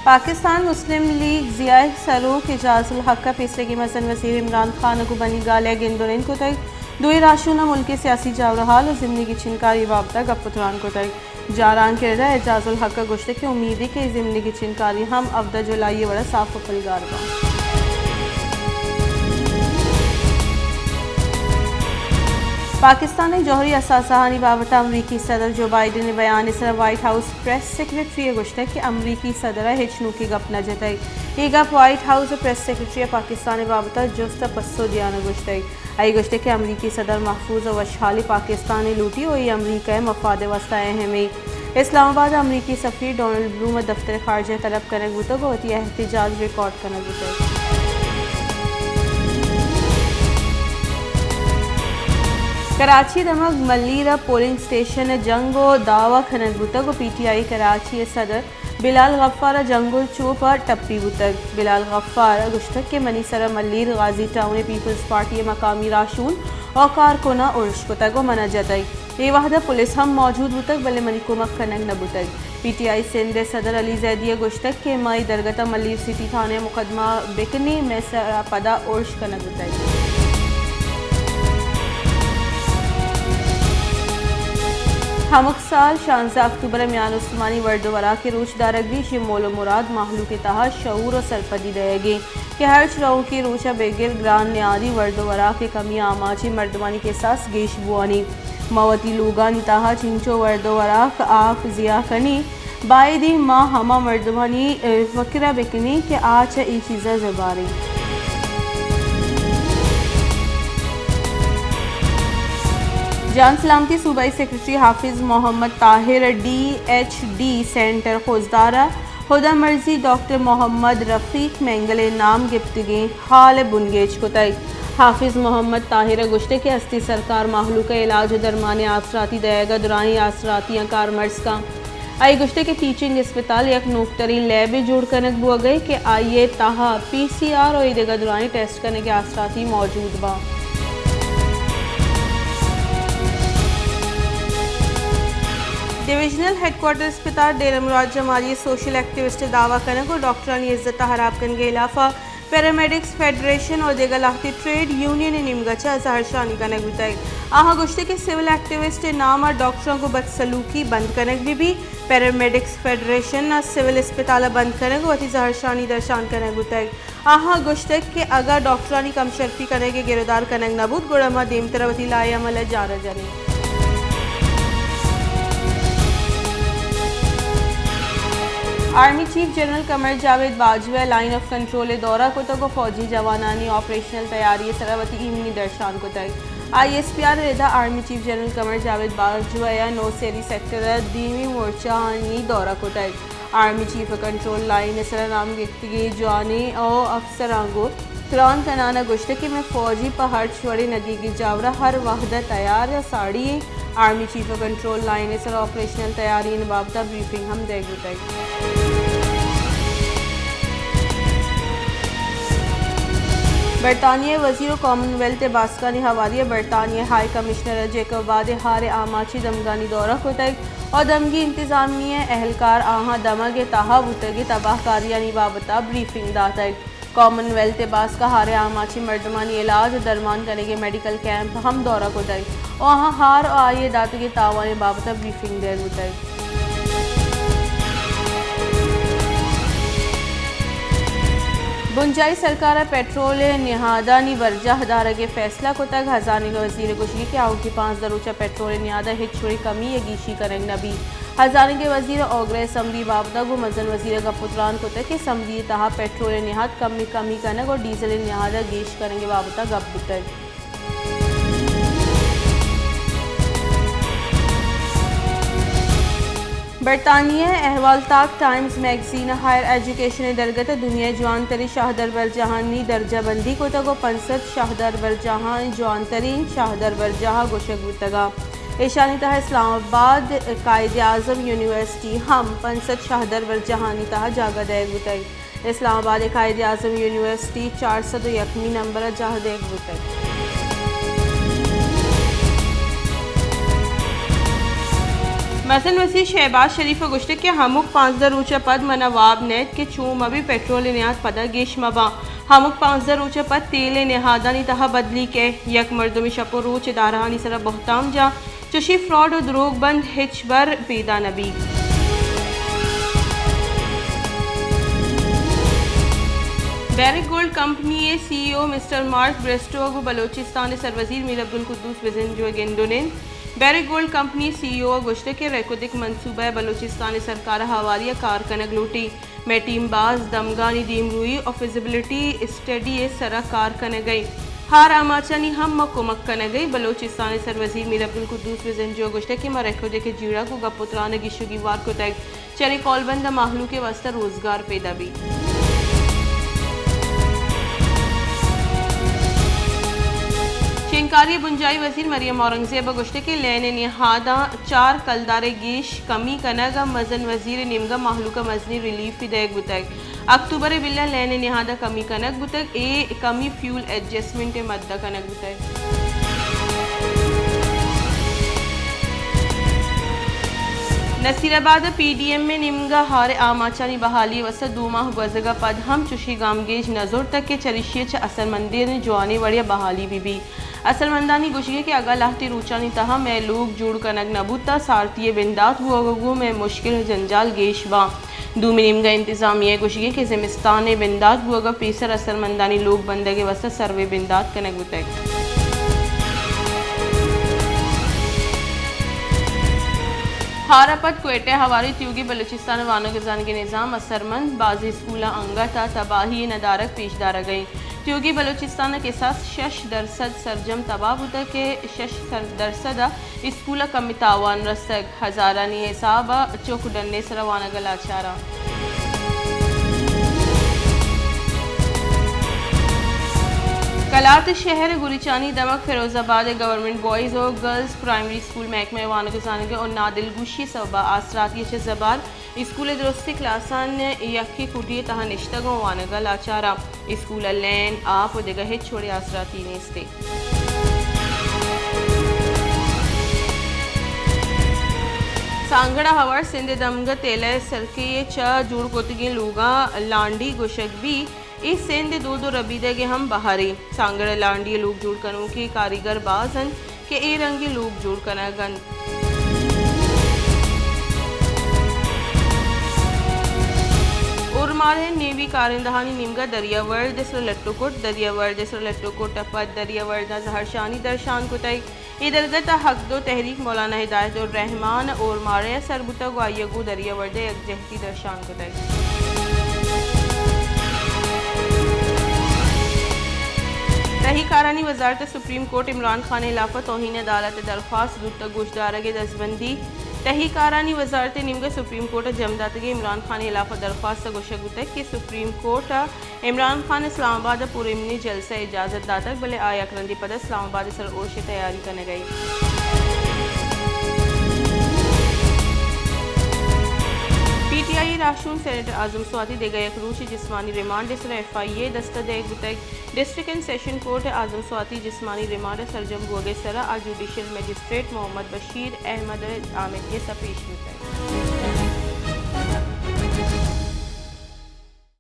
پاکستان مسلم لیگ ضیاء سروک اعجاز الحق ء پیسرگیں مزن وزیر عمران خان ء گوں بنی گالے ء گند ء نند کتگ۔ دوئیں راہشون ء ملک ء سیاسی جاور حال ء ضمنی گچینکاری بابت ء گپ ء تران کتگ۔ جاران کردہ اعجاز الحق ء گوشتگ کہ امیدے کہ اے ضمنی گچینکاری ہم ہفدہ جولائی ء وڑ ء ساف ء پلگار باں۔ پاکستان ء جوہری اثاثہانی بابت ء امریکی صدر جو بائیڈن ء بیان ء سرا وائٹ ہاؤس پریس سیکرٹری ء گوشتگ کہ امریکی صدر ء ہچ نوکیں گپ نہ جتگ۔ اے گپ وائٹ ہاؤس ء پریس سیکرٹری ء پاکستان ء بابت ء جست ء پسو دیان ء گوشتگ۔ آئی ء گوشتگ کہ امریکی صدر محفوظ ء وشحالی پاکستان ء لوٹی و اے امریکہ ء مفاد ء واستہ اہم ایں۔ اسلام آباد ء امریکی سفیر ڈونلڈ بلوم ء دفتر خارجہ ء طلب کنگ بوتگ و وتی احتجاج ریکارڈ کنگ بوتگ۔ کراچی دمگ ملیر ء پولنگ اسٹیشن ء جنگ و دعوی کنگ بوتگ و پی ٹی آئی کراچی ء صدر بلال غفار ء جنگ و چوپ ء ٹپی بوتگ۔ بلال غفار ء گوشتگ کہ منی سر ء ملیر غازی ٹاؤن ء پیپلز پارٹی ء مقامی راہشون و کارکناں ارش کتگ و من ء جتگ۔ اے وہد ء پولیس ہم موجود بوتگ، بلے منی کمک کنگ نہ بوتگ۔ پی ٹی آئی سندھ ء صدر علی زیدی ء گوشتگ کہ ما اے درگت ء ملیر سٹی تھانہ ء مقدمہ بکنیں، مئے سر ء پدا ارش کنگ بوتگ۔ ہمک سال شانزدہ اکتوبر ء میان استمانی ورد ء وراک ء روچ دارگ بیت، ایشی ء مول ء مراد مہلوک ء تہا شعور ء سرپدی دئیگ انت کہ ہرچ رؤنکیں روچ ء بگر گران نیادی ورد ء وراک ء کمی ء آماچیں مردمانی کساس گیش بوانی۔ ما وتی لوگانی تہا چنچو ورد ء وراک آپ زیاہ کنیں، بائدیں ما ہما مردمانی، ء، فکر ء بکنیں کہ آ چہ اے چیز ء زبہر انت۔ جان سلامتی صوبائی سیکرٹری حافظ محمد طاہر ء D H D centre Khuzdar ء ہدا مرزی ڈاکٹر محمد رفیق مینگل ء نام گپتگیں ہال ء بنگیج کتگ۔ حافظ محمد طاہر ء گوشتگ کہ ہستی سرکار مہلوک ء علاج ء درمان ء آسراتی دئیگ ء درائیں آسراتیاں کارمرز کنت۔ آئی ء گوشتگ کہ ٹیچنگ اسپتال یک نوکتریں لیبے جوڑ کنگ بوگ ء کہ آئی ء تہا پی سی آر ء اے دگہ درائیں ٹیسٹ کنگ ء آسراتی موجود باں۔ ڈویژنل ہیڈ کوارٹر اسپتال ڈیرہ مراد جمالی ء سوشل ایکٹیوسٹ ء دعوی کنگ ء ڈاکٹرانی عزت ء ہراب کنگ ء ہلاف ء پیرامیڈکس فیڈریشن ء دگہ لہتے ٹریڈ یونین ء نیمگ ء چہ زہرشانی کنگ بوتگ۔ آہاں گوشتگ کہ سول ایکٹیوسٹ ء نام ء ڈاکٹراں گوں بدسلوکی بند کنگ بہ بیت۔ پیرامیڈکس فیڈریشن ء سول اسپتال ء بند کنگ ء وتی زہرشانی درشان کنگ بوتگ۔ آہاں گوشتگ کہ اگاں ڈاکٹرانی کمشرفی کنگ ء گرودار کنگ نہ بوت، گڑا ما دیمتر ء وتی لائحہ عمل ء جار ء جنیں۔ آرمی چیف جنرل قمر جاوید باجوہ ء لائن آف کنٹرول ء دورہ کتگ ء فوجی جوانانی آپریشنل تیاری ء سرا وتی ایمنی درشان کتگ۔ آئی ایس پی آر ء ردا آرمی چیف جنرل قمر جاوید باجوہ ء نوسیری سیکٹر ء دیمی مورچہ آنی دورہ کتگ۔ آرمی چیف ء کنٹرول لائن ء سرا نام گپتگیں جوانیں ء افسراں گوں تران کنان ء گوشتگ کہ مئے فوجی پہ ہرچ وڑیں نگیگی جاور ء ہر وہد ء تیار ء ساڑی انت۔ آرمی چیف ء کنٹرول لائن ء سرا آپریشنل تیاریانی بابت ء بریفنگ ہم دئیگ بوتگ۔ برطانیہ ء وزیر و کامن ویلتھ ء باسکانی ہواری ء برطانیہ ء ہائی کمشنر ء جیکب واد ء ہار ء آماچی دمگانی دورہ کتگ۔ و دمگی انتظامیہ ء اہلکار آہاں دمگ ء تہا بوتگیں تباہکاریانی بابت ء بریفنگ داتگ۔ کامن ویلتھ ء باسک ء ہار ء آماچیں مردمانی علاج ء درمان کنگ ء میڈیکل کیمپ ہم دورہ کتگ و آہاں ہار ء آئی ء داتگیں تاوان ء بابت ء بریفنگ دئیگ بوتگ۔ بنجاہی سرکار ء پیٹرول ء نہادانی برجاہ دارگ ء فیصلہ کتگ۔ ہزانگ ء وزیر ء گوشگ کہ آؤکیں پانزدہ روچ ء پیٹرول ء نہاد ء ہچ وڑیں کمی ء گیشی کنگ نہ بیت۔ ہزانگ ء وزیر ء آگرہ ء سمبی ء بابت ء گوں مزن وزیر ء گپ ء تران کتگ کہ سمبی ء تہا پیٹرول ء نہاد کمی کمی کنگ ء ڈیزل ء نہاد ء گیش کنگ ء بابت ء گپ بوتگ۔ برطانیہ ء احوال تاک ٹائمز میگزین ء ہائر ایجوکیشن ء درگت ء دنیا ء جوانتریں شہدربرجاہانی درجہ بندی کتگ ء پنچ سد شہدربرجاہاں جوانتریں شہدربرجاہ گوشگ بوتگ ء ایشانی تہا اسلام آباد قائد اعظم یونیورسٹی ہم پنچ سد شہدربرجاہانی تہا جاگہ دئیگ بوتگ۔ اسلام آباد ء قائد اعظم یونیورسٹی چار سد و یکمی نمبر ء جاہ دئیگ بوتگ۔ مزن وزیر شہباز شریف ء گوشتگ کہ ہمک پانزدہ روچ ء پد منا واب نیت کہ چون مہ بی پٹرول ء نہاد پدا گیش مہ باں۔ ہمک پانزدہ روچ ء پد تیل ء نہادانی تہا بدلی کئے۔ یک مردمے شپ ء روچ ادارہانی سرا بہتام جاں، چشیں فراڈ ء دروگ بند ہچبر پیدا نہ بیت۔ بیرک گولڈ کمپنی ء سی ای او مسٹر مارک برسٹو ء گوں بلوچستان ء سروزیر میر عبدالقدوس بزنجو ء گند ء نند۔ بیرک گولڈ کمپنی سی ای او ء گوشتگ کہ ریکودک منصوبہ ء بلوچستان ء سرکار ء ہواری ء کار کنگ لوٹی۔ مئے ٹیم باز دمگانی دیمروئی ء فزیبلٹی اسٹڈی ء سرا کار کنگ ء انت۔ ہار آماچانی ہم ما کمک کنگ ء ایں۔ بلوچستان ء سروزیر میر عبدالقدوس بزنجو ء گوشتگ کہ ما ریکودک ء جیڑہ گوں گپ ء تران ء گیش ء گیوار کتگ۔ چرے کولبند ء مہلوک ء واستہ روزگار پیدا بیت۔ شنگکاری ء بنجاہی وزیر مریم اورنگزیب ء گوشتگ کہ لین ء نہاداں چار کلدار ء گیش کمی کنگ ء مزن وزیر ء نیمگ ء مہلوک ء مزنیں ریلیفے دئیگ بوتگ۔ اکتوبر ء بلا لین ء نہاد ء کمی کنگ بوتگ، اے کمی فیول ایڈجسٹمنٹ ء مد ء کنگ بوتگ۔ نصیر آباد ء پی ڈی ایم ء نیمگ ء ہار ء آماچانی بحالی ء واستہ دو ماہ گوزگ ء پد ہم چشیں گامگیج نہ زرتگ کہ چریشی ء چہ اثرمندیں جوانیں وڑے ء بحالی بہ بیت۔ اثرمندانی گوشگ انت کہ اگاں لہتے روچانی تہا مئے لوگ جوڑ کنگ نہ بوتاں، سارتی ء بندات بوگ ء گوں مئے مشکل ء جنجال گیش باں۔ دومی نیمگ ء انتظامیہ ء گوشگ انت کہ زمستان ء بندات بوگ ء پیسر اثرمندانی لوگ بندگ ء واستہ سروے بندات کنگ بوتگ۔ ہار ء پد کوئٹہ ء ہواریں تیوگیں بلوچستان ء وانگ ء زانگ ء نظام اثرمند، بازیں اسکولاں انگت ء تباہی ء ندارگ پیش دارگ ء انت۔ تیوگیں بلوچستان ء کساس شش درسد سرجم تباہ بوتگ کہ شش سر-، درسد ء اسکول ء کمے تاوان رستگ، ہزارانی حساب ء چک ڈن ء سرا وانگ ء لاچاراں۔ کلات شہر ء گوریچانی دمگ فیروز آباد ء گورنمنٹ بوائز و گرلز پرائمری اسکول محکمہ وانگ ء زانگ ء نادلگوشی ء سبب ء آسراتی ء چہ زبار اسکول ء درستیں کلاساں یکیں کڈی ء تہا نشتگ ء وانگ ء لاچاراں۔ اسکول ء لین، آپ ء دگہ ہچ وڑیں آسراتی نیست۔ سانگڑ ء ہوار سندھ ء دمگ ء تیلہ ء سرکے ء چہ جوڑ کتگیں لوگاں لانڈی گوشگ بی، اے سندھ ء دود ء ربیدگ ء ہم بہرے۔ سانگڑ ء لانڈی ء لوگ جوڑ کنوکیں کاریگر باز انت کہ اے رنگیں لوگ جوڑ کنگ انت۔ اورماڑہ ء نیوی کارندہانی نیمگ ء دریاورد ء سر لٹ ء کٹ، دریاورد ء سر لٹ ء کٹ ء پد دریاورد ء زہرشانی درشان کتگ۔ اے درگت ء حق دو تحریک مولانا ہدایت الرحمان اورماڑہ ء سر بوتگ و آئی ء گوں دریاورد ء یکجہتی درشان کتگ۔ تہی کارانی وزارت ء سپریم کورٹ ء عمران خان ء ہلاف ء توہین عدالت ء درخواست زوت ء گوشدارگ ء دزبندی۔ تہی کارانی وزارت ء نیمگ ء سپریم کورٹ ء جم داتگیں عمران خان ء ہلاف ء درخواست ء گوشگ بوتگ کہ سپریم کورٹ ء عمران خان ء اسلام آباد ء پرامنی جلسہ ء اجازت داتگ، بلے آ یک رندے پدا اسلام آباد ء سر ارش ء تیاری کنگ ء انت۔ پی ٹی آئی ء راہشون سینیٹر اعظم سواتی دگہ یک روچے جسمانی ریمانڈ ء سر ء ایف آئی اے ء دست ء دئیگ بوتگ۔ ڈسٹرکٹ اینڈ سیشن کورٹ ء اعظم سواتی جسمانی ریمانڈ ء سرجم بوگ ء سر ء آ جوڈیشل مجسٹریٹ محمد بشیر احمد ء آمدگس ء پیش بوتگ۔